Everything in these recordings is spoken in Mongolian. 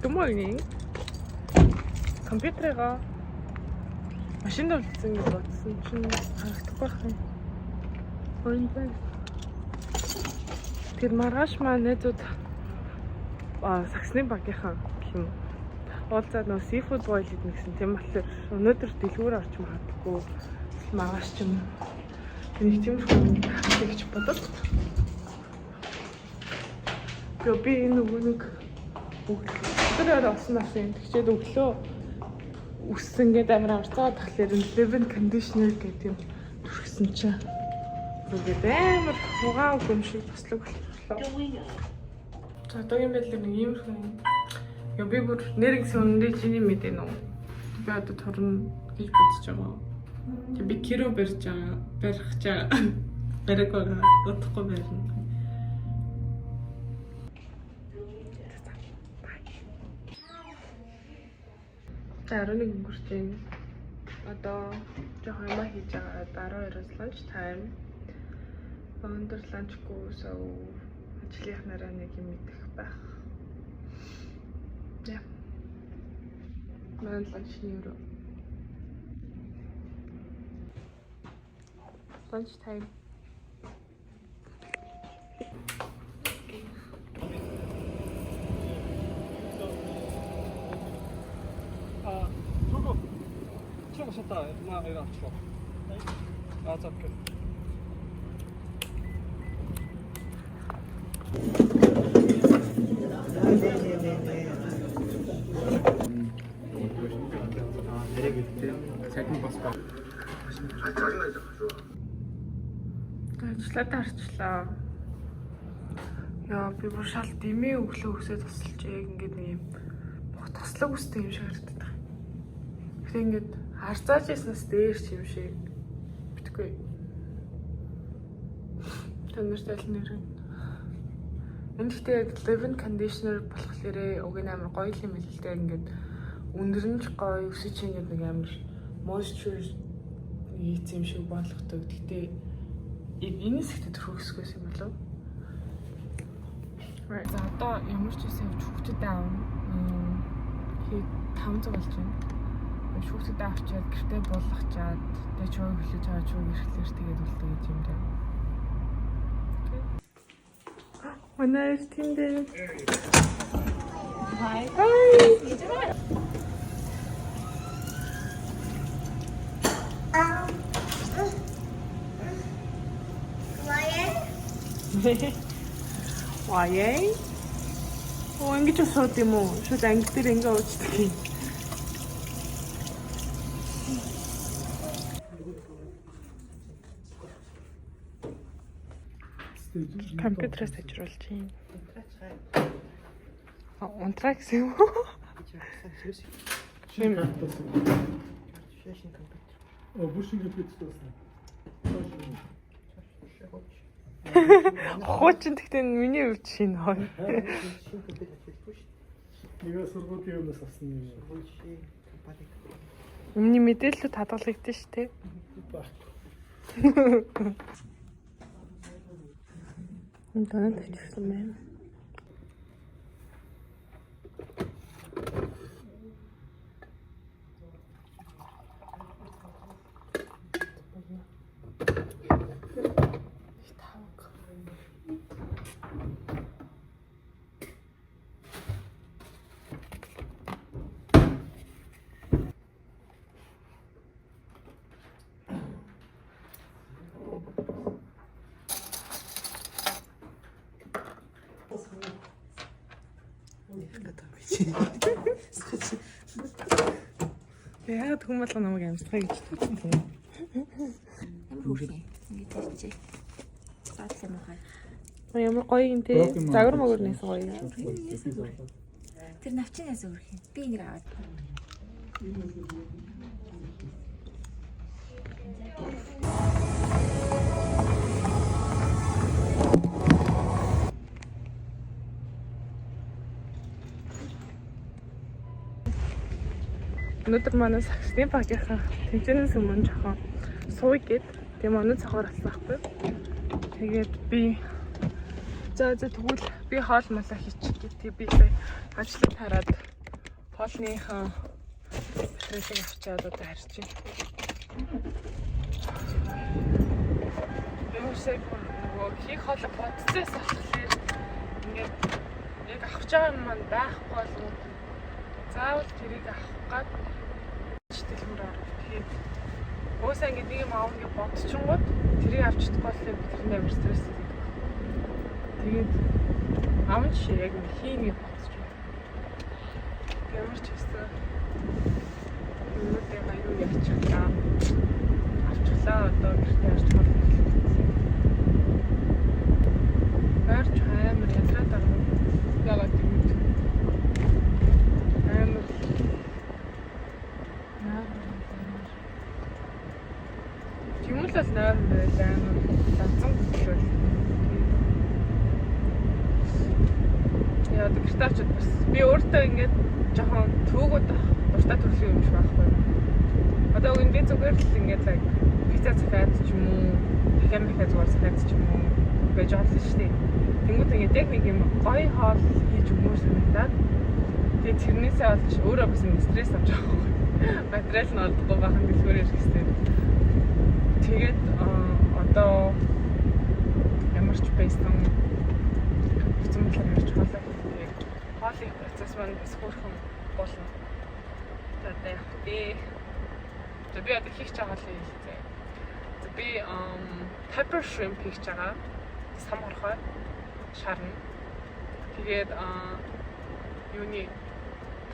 Good morning. Компьютерыгаа машинд үлдсэн гэж бодсон чинь харагдахгүй байх юм. Оюун. Тэр маргааш маа найзууд саксны багийнхан гэх юм. Уулзаад нөө seafood boil идэх гэсэн. Тийм болохоор өнөөдөр дэлгүүр орч магадгүй маргааш ч юм. Нэг тиймэрхүү юм гэж бодод. Тэгээ би энэ нөгөө нэг өдөр орой олсон авсан юм. Тэгчээд өглөө үссэн гээд амар амарцаад тахлаар leave-in conditioner гэдэг юм түрхсэн чинь ингээд амар хугаа юм шиг тослог болчихлоо. За, одоогийн байдлаар нэг иймэрхүү юм. Яа, би бүр нэрнгэсэн үнэндээ чиний мэдээ нүү. Би одоо турна гэж бодож байгаа. Тэг би киро барьж байгаа. Барих гэж байгаа. Бариг байгаа. Удахгүй барина. За, 11 өнгөрч байна. Одоо жоохон юмаа хийж байгаа. 12-оос lunch time. Өндөр lunch-гүй, so ажлынхнараа нэг юм идэх байх. Yeah. Манай lunch-ны өрөө. Lunch time. 아, 저거 치우셨다. 나 이거 치워. 아, 자, 그. Ажиллаа тарчлаа. Яа, би бүр шал дэмий өглөө өсөө тусалж яг ингээд нэг юм бүх тослог өстэй юм шиг харагддаг. Гэтэ ингээд харцааж яснаас дээр ч юм шиг битгүй. Та нарт аль нэр нь? Энэ гэхдээ яг leave-in conditioner болохоор уг нь амар гоё юм л дээ, ингээд өндөр нь ч гоё, өсөж ингээд нэг амар moisture хийц юм шиг болгодог. Гэтэ энэ хэсэгтээ төрөхсгөөс юм болов. Right. За, одоо ямар ч үсэн явж хүүхдэд аавна. Хий 500 болж байна. Хүүхдэд авчиад гэртээ буулгачаад тэгээ чуу хөлөж аваа чуу ирэхлээр тэгээд үлдээ гэж юм дээ. Манай хоёр тэндээ. Hi. Hi. Lion. Why? Оо, ингэж сууд юм уу? Шууд анги дээр ингэ уучдаг юм. Компьютерээс ажруулж байна. А, унтраа гэсэн юм уу? Шинэ карт болсон. Оо, бүр шинэ компьютер болсон. Хуучин, гэхдээ миний хувьд шинэ хой. Нэг сургуулийн өмнөөс авсан юм. Өмнө мэдээлэлүүд хадгалагдсан шүү дээ. Баггүй. Энэ донод авчирсан байна. Их тавг. Тэгээ яагаад хүн болгоо намайг амсгая гэж бодсон юм. Ямар хөөрхөн. Ингээд тавьчих. Саадлаа муухай. Ямар гоё юм те. Загвар магвар нэсэн гоё. Тэр навчинаас өөрхөн. Би энийг аваад. Өнөөдөр манай саксны багийнхаа тэмцээнээс өмнө жоохон сууя гэд тэгээ манай цохоор болсон байхгүй. Тэгээд би за за, тэгвэл би хоол молоо хийчих гэд, тэгээ би сая ажлыг хараад Хоолныхоо материалыг авчиад одоо харж байна. Ямар шиг нөгөө хийх хоолой процесс болохоор ингээд яг авч байгаа юм маань байхгүй болов, заавал тэрийг авах гад дэлгүүр орох. Тэгээд уусаа ингээд нэг юм аавна гэж бодчихонгууд тэрийг авч чадахгүй болохоор би тэрний амар стресс хийдэг. Тэгээд аван жишээ яг ингэ хийнэ гэж бодож байна. Ямар ч байсан юмнуудын аюу явчихлаа. Авчихлаа, одоо гэртээ харж хоол эхлэв. Ойрч амар ядраад байгаа. Ягаад юм бэ? Амар нойрон амар. Тийм л бол нойрон байл, амар лазан хөдлөл. Яа, гэртээ очиод бас би өөртөө ингээд жоохон төвөгөөд авах дуртай төрлийн юм шиг байхгүй. Одоо үгүй, би зүгээр л ингээд like пицца захиад ч юм уу, дахиад махиад зүгээр захиад ч юм уу байж байгаа л шүү дээ. Тэнгүүд ингээд яг нэг юм гоё хоол хийж өгмөр санагдаад, тэгээд тэрнээсээ болж өөрөө бас ингээд стресс авч байгаа байхгүй. Материал нь олдохгүй бахан дэлгүүрээр гэсэн. Тэгээд одоо ямар ч байсан хэцүү болохоор ярьж хоолой хийдэг. Хоол хийх процесс маань бас хөөрхөн болно. За, одоо явах дээ. За, би одоо хийх байгаа хоолыг хэлцээ. За, би pepper shrimp хийж байгаа. Сам хорхой шарна. Тэгээд юуны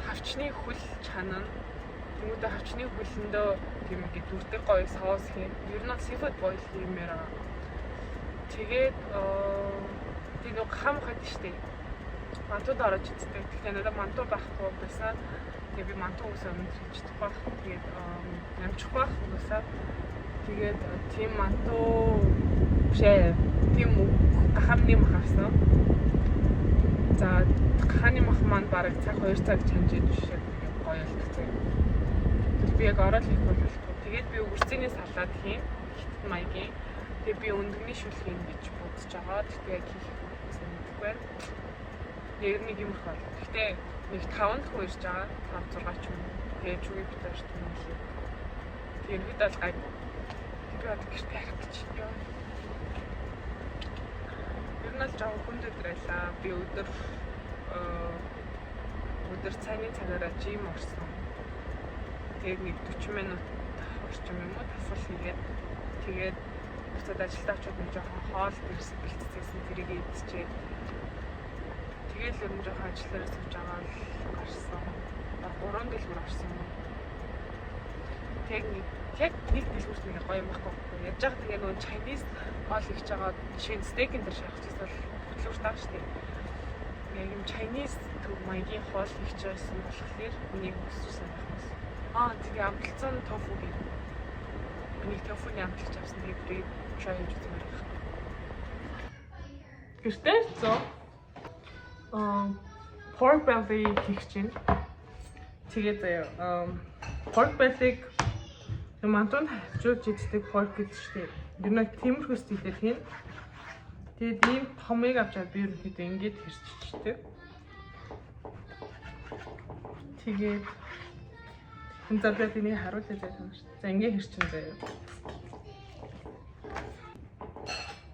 хавчны хөл чанана. Тэнгүүдээ хавчны хөлөндөө тийм ингээд дүрдэг гоё соус хийн. Ер нь бол seafood boil хиймээр байгаа. Тэгээд тэг нэг хам хад штэ. Мантууд орож иддэг. Тэгэхээр надад манту байхгүй байсан. Тэгээ би манту үсээ өндөр хийж чадахгүй байх. Тэгээд амжихгүй байх угаасаа. Тэгээд тийм манту бишээ. Тийм гахамны мах авсан. За, гахааны мах маань бараг цаг 2 цаг чанжиж шиг гоё болдог. Тэгэл би яг ороод хийх бол болохгүй. Тэгээд би өгөрцөний салаад хийн. Хятад маягийн. Тэгээд би өндөгний шүл хийн гэж бодож байгаа. Тэгтээ яг хийх гэсэн мэдэхгүй байна. Яг нэг юм их бол. Гэхдээ нэг 5 л хүн ирж байгаа. 5 6 ч юм уу. Тэгээд чүги бит хоёр ч юм уу. Тэгээд ерөнхийдөө бол гайгүй. Би одоо гэртээ харах гэж. Йоо. Ер нь л жоохон хүнд өдөр байлаа. Би өдөр цайны цагаараа gym орсон. Тэгээд нэг 40 минут орчим юм уу дасгал хийгээд, тэгээд буцаад ажилдаа очиод нэг жоохон хоол дэрс бэлтцээсэн, тэрийг идчихээд, тэгээд л ер нь жоохон ажиллаараа сууж байгаа л гарсан. Баг 3 дэлгүүр орсон юм. Тэгээд нэг яг нэг дэлгүүрт нэг гоё юм байхгүй. Яаж яхад ингээ нөгөө Chinese хоол хийж байгаа жишээ нь стейкэн дээр шахах бол хөтлөөр таа шүү дээ. Яг юм Chinese төв маягийн хоол хийж байсан болохоор миний хүссэн байх бас. Аа, тэгээ амталсан тофу гэх. Миний тофуны амталж авсан, тэгээ бүрийг try хийж үзмээр байх. Гэртээ зөө. Аа, pork belly хийх чинь. Тэгээ заяа pork belly-г мантуунд хавчуулж иддэг pork гэдэг шүү дээ. Ер нь тиймэрхүү стилээр хийн. Тэгээд ийм томыг авчаад би ерөнхийдөө ингэж хэрччихдэг. Тэгээд энэ, за, би энийг харуулъя заяа та нарт. За, ингэ хэрчин заяа.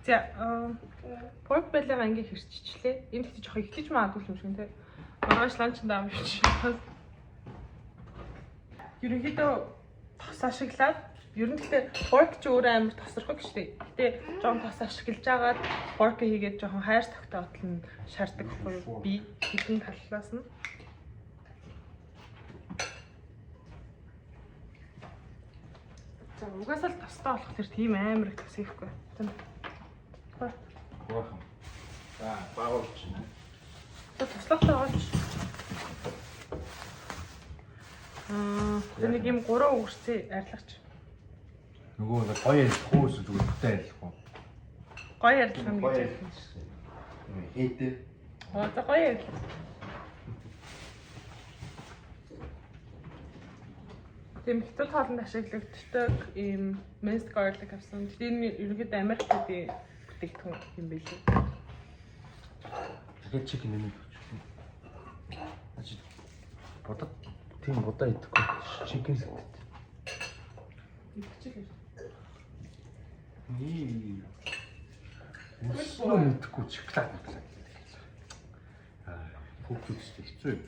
За, pork belly-га ингэ хэрччихлээ. Энэ гэхдээ жоохон ихтэж магадгүй юм шиг те. Маргааш lunch анд авч. Ерөнхийдөө тос ашиглаад, ер нь гэхдээ pork ч өөрөө амар тосрох гэж дээ. Гэтэ жоохон тос ашиглаж агаад pork хийгээд жоохон хайр тогтоотл нь шаарддаг байхгүй юу? Би хэдэн талаас нь. За, угаасаа л тостой болохоор тийм амар их тос хийхгүй. Тийм. Хураахан. За, багуулж байна. Одоо туслахтай олж. Аа, нэг юм гурван өгөрцөө арилгач. Нөгөө нэг гоё ярих уу эсвэл зүгээр бүтэн ярих уу? Гоё ярилцах гэж ярьсан. Хийдэ. Аа, за, гоё ярилцах. Тийм хятад хоолнд ашиглагддаг ийм minced garlic авсан. Тэгээд энэ ерөнхийдөө Америкчуудын бүтээгдэхүүн юм билээ. Тэгэхээр chicken нэмээд өгчих. Ачи. Будаа тийм будаа идэхгүй. Chicken сэтгэт. Идчихлээ. Нии. Өснө мэдэхгүй шоколад мэдлээ. Аа, хүүхдүүд ч хэцүү юм.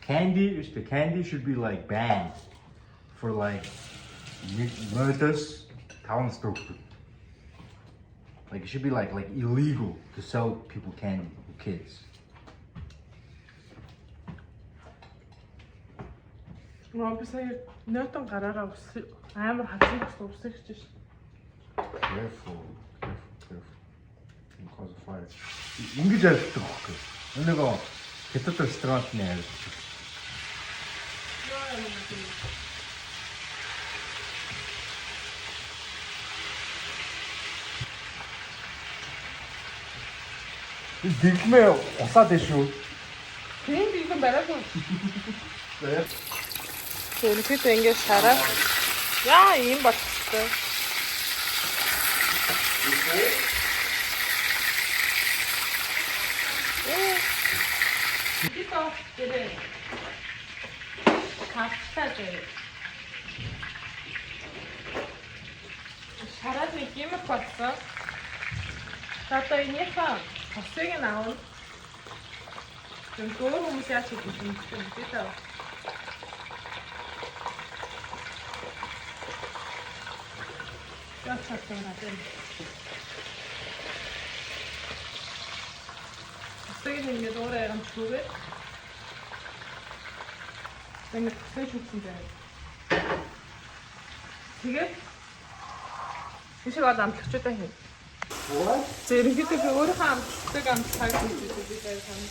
Candy is the candy should be like banned for like murders 5 настай хүүхдүүд. Like it should be like illegal to sell people candy to kids. Маа би сая нойтон гараараа ус амар хатсан ус усыг хийж шин. Careful, careful, careful. Can cause a fire. Ингэж арилдаг байхгүй. Нөгөө хятад ресторантны арилдаг. Энэ дэглэмээ усаад байна шүү. Тийм би юм бариагүй. Үнэхээр ингэж шараад яа ийм болчихсон. Би тоо гэрээ. Капсаа зөө. Шараад нэг юм болсон. За одоо энийхээ тосыг нь авна. Тэм өөр хүмүүс яаж хийх юм бэ? Би тоо. Яаж чадсан юм бэ? Тосыг нь ингээд өөрөө юм чүгээд. Ингээд тосыг чүгсэн заяа. Тэгээд энэ шиг бол амтлагчудаа хий. За ерөнхийдөө би өөрийнхөө амтлагдаг амтлагыг хийж би заяа санаа.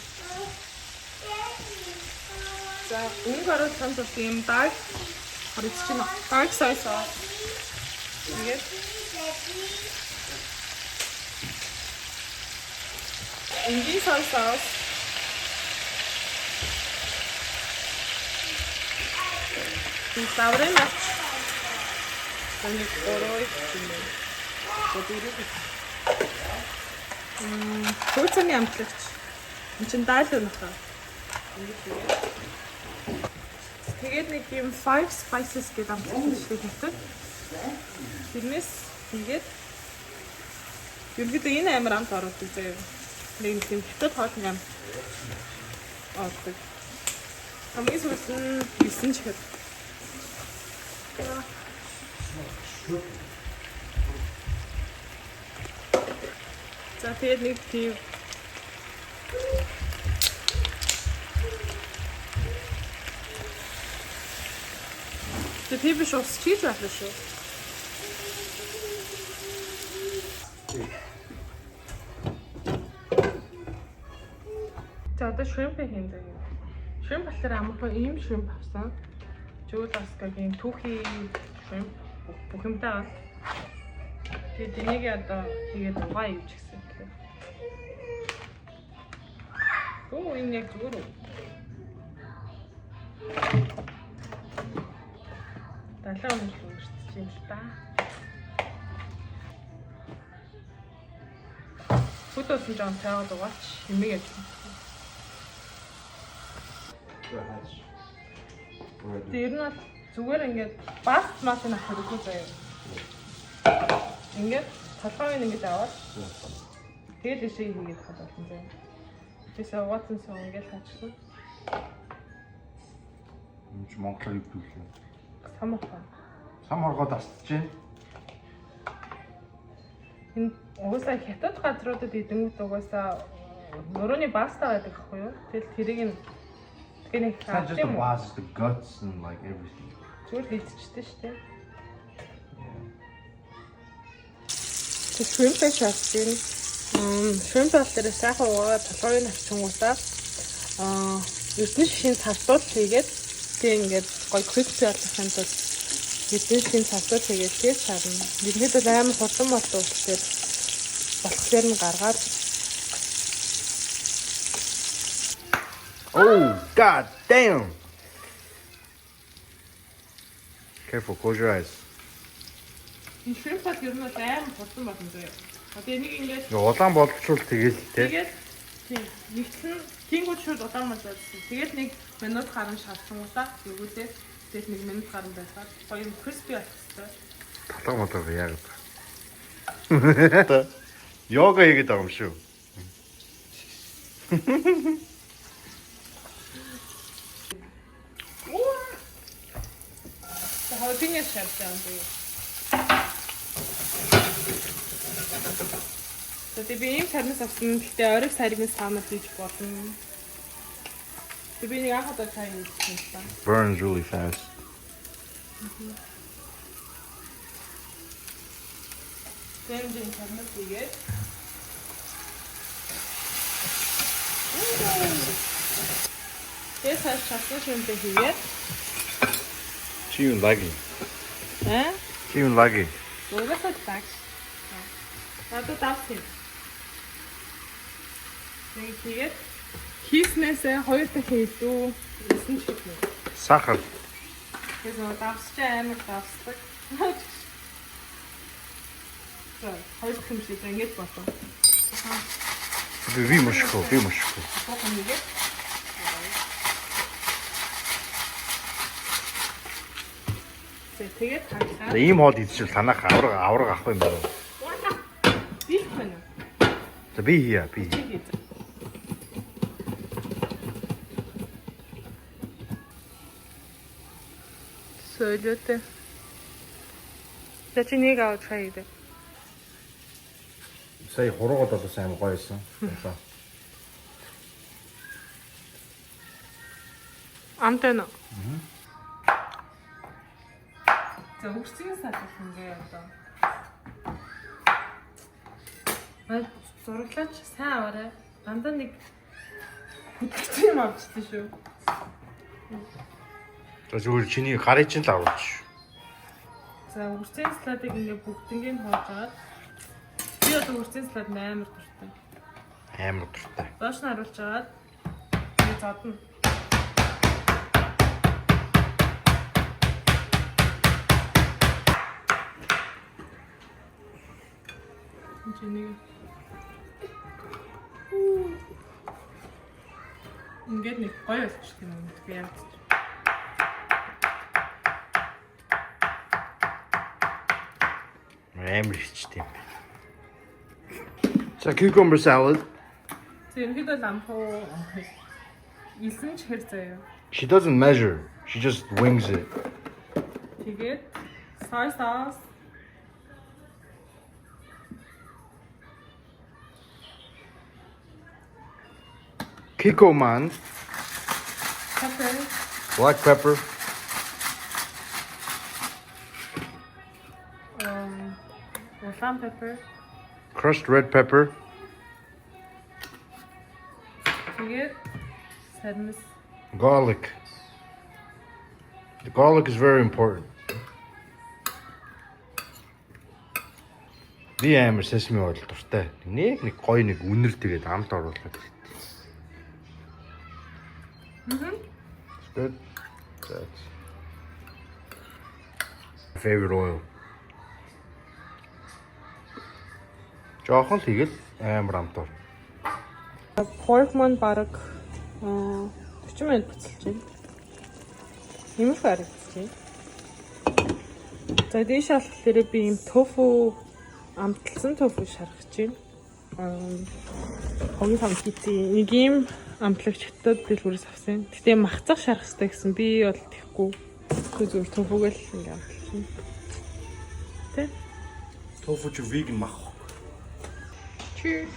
За өнгө оруулахын тулд ийм dark харагдаж байна. Dark soy sauce. Тэгээд энгийн soy sauce. Энэ лаврын навч. Нэг гурван юм байна. За дөрөв. Хөөцөний амтлагч. Энд чинь даал өнөх. Ингэж хийгээд. Тэгээд нэг юм five spices гэдэг амтлагч шүү дээ хятад. Тэрнээс тэгээд ерөнхийдөө энэ амар амт оруулдаг заяа. Нэг тийм хятад хоолны амт ордог. Хамгийн сүүлд нь 9 чихэр. За тэгээд нэг тийм Тэгээд би биш ус чийж байлаа шүү. За одоо shrimp хийн заяа. Shrimp болохоор амархан ийм shrimp авсан. Жууласкагийн түүхий shrimp бүх юмтай бол. Тэгээд энийг одоо хийгээд угаа явж гисэн гэхээр. Оо энэ яг зүгээр үү? 70 он л өнгөрчихөж юм л та. Хөд болсон жоон тайгаад угаач хэмээг явж. Тэр нь бол зүгээр ингээд бас машин авах хэрэггүй заяа. Ингээд толгойн ингээд аваад тэгэл ишээ хийгээд хад болсон заяа. Тэсээ угаацсан сон ингээд хаачихсан. Энэ ч монголоор юу гэдэг вэ? Сам хоргоо. Сам хоргоо дасчих чинь. Энэ угаасаа хятад газруудад идэнгүүт угаасаа нурууны баста байдаг ахгүй юу? Тэгэл тэрийг нь тэгээ нэг It's not just the was, the guts and like everything. Зүгээр л идчихсэн шүү дээ. Тэг shrimp шаардсан. Shrimp бол дээр сайхан угаад толгойн авчингуудаа эрдэнэ шишийн сартуул хийгээд тэг ингээд гоё crispy болгохын тулд эрдэнэ шишийн сартуул хийгээд тэг сарна. Ерөнхийдөө амар хурдан болдог болохоор нь гаргаад Oh, god damn. Careful, close your eyes. Энэ shrimp бол ер нь бол амар хурдан болно заяа. Одоо энийг ингээд Улаан болцвол тэгэл те. Тэгээд тийм нэгтэл нь Тэнгүүд шууд улаан болоод. Тэгэл нэг минут гарan шалсангуудаа өгүүлээ. Тэгэл нэг минут гарan байлгаад гоё юм crispy болох хэрэгтэй. Талга молго яагаад. Йога хийгээд байгаа юм шүү. Халапеньо шарсан юм. За тэг би ийм сарнас авсан. Гэхдээ ориг сарнас таамаг хийж болно. Тэг би нэг анх удаа цай хийсэн юм байна. Burns really fast. Тэмдэн сарнас хийгээд. Тэгээ цааш шалсан шүнтэй хийгээд. Чи юу лаги? Аа? Чи юу лаги? Угаасаа тагш. Надад давс юм. Нэг хийгээд хийснээсээ хоёр дахин илүү эсэн ч гэх юм. Сахар. Тэгээд нөгөө давс чи амар давсдаг. За, хоёр дахин биш ээ, ингэж болов. Би мушгүй, би мушгүй. Буухан нэгээд. За, тэгээд хаглаа. За ийм хоол идчихвэл танах авраг авраг авах юм байна. Бих байна. За би хийя, би. Чи хий. Солиотой. За чи нэг аваад try хийдэ. Сая хуруугаад бол сайн гоё байсан. За. Амтай нөө. За үрсгийн салах ингээ одоо. Мань зураглаач сайн аваарай. Дандаа нэг хөдөлгөөн юм авчихдээ шүү. За зүгээр чиний гарыг чинь л аваач. За үрсгийн салатыг ингээ бүгднийг нь хууж агаад би одоо үрсгийн салат амар дуртай. Амар дуртай. Доош нь харуулж агаад ингээ зодно. Энд нэг ингээд нэг гоё болчих юм би яг ч. Амар хичтэй юм байна. За cucumber salad. За ерөнхийдөө ламхуу илсэн ч хэр заяа. She doesn't measure. She just wings it. Тэгээд soy sauce. Kikkoman, Pepper, black pepper, улаан pepper. crushed red pepper, Тэгээд сармис. garlic. The garlic is very important. Би амар sesame oil дуртай. Нэг нэг гоё нэг үнэр тэгээд амт оруулаад хэрэгтэй. It's good. That's favorite oil. Жохон л хийгээл амар амт ор. Pork маань бараг 40 минут буцалж байна. Иймэрхүү харагдаж байна. За дээш болохоор би ийм тофу амталсан тофу шаргаж байна. Хогийн сам хийцээ. Нэг ийм амтлагч хятад дэлгүүрээс авсан. Гэтэ махцах шарах хэрэгтэй гэсэн би бол тэхгүй. Тэггүй зүгээр тофуг л ингээ амталж байна. Тэ? Тофу чи vegan мах. Cheers.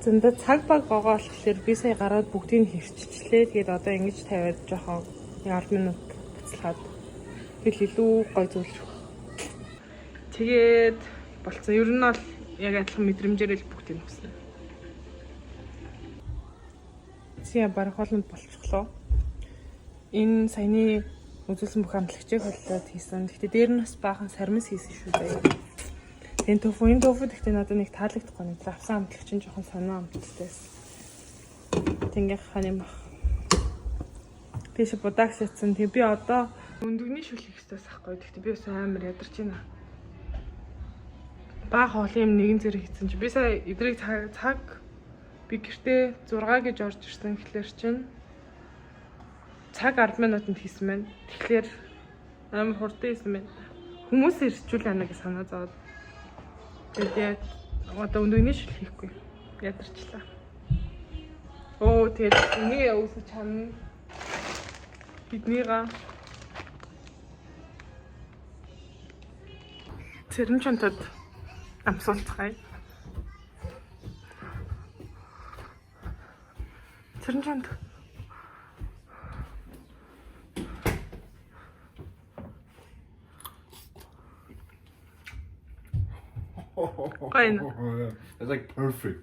Зөндөө цаг баг гогоо болохоор би сая гараад бүгдийг нь хэрччихлээ. Тэгээд одоо ингэж тавиад жоохон 10 минут буцалгаад тэгэл илүү гой зүйлрэх. Тэгээд болцсон. Ер нь бол яг адилхан мэдрэмжээр л бүгдийг нь хүснэ. Зя бараг хоолнд болчихлоо. Энэ саяны үзүүлсэн бүх амтлагчийг холлоод хийсэн. Гэхдээ дээр нь бас баахан сармис хийсэн шүү дээ. Энэ тофу, энэ тофу гэхдээ надад нэг таалагдахгүй нэг авсан амтлагч нь жоохон сонио амттай байсан. Тэнгийнх ханы мах. Тийш будааг шатсан. Тэг би одоо өндөгний шүл хийх ёстой байхгүй. Гэхдээ би бас амар ядарч байна. Бага хоолын юм нэгэн зэрэг хийсэн чи би сая эдрийг цаг цаг би гэртээ 6 гэж орж ирсэн гэхлээр чинь цаг 10 минутанд хийсэн байна. Тэгэхээр амар хурдан хийсэн байна. Хүмүүс ирчүүл ана гэж санаа зовоод. Тэгээд яг одоо өнөөний шил хийхгүй. Ядарчлаа. Оо, тэгээд энийг явуулсан чамна. Биднийга Цэрэн чонтод амсуулцгаая. Цэрэн чонт. Гоё. Oh, yeah. It's like perfect.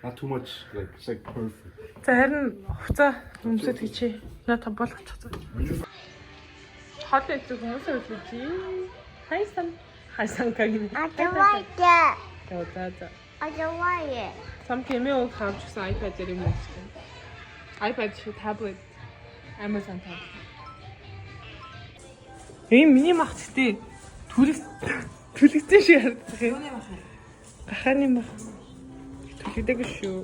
Not too much, like it's like perfect. За, харин хувцас өмсөд хийчээ. Наа болгочих заа. Хоол идэх хүмүүсээ үлээж. Хайсан. Хайсан гэнэ. I don't like that. За за за. I don't like it. Сам кэмээ үг авч гисэн iPad дээр юм үзсэн. iPad шиг tablet. Amazon tablet. Ийм миний мах гэхдээ түлэг түлэгцэн шиг харагдах юм. Юуны мах вэ? Гахааны мах. Түлэгдээгүй шүү.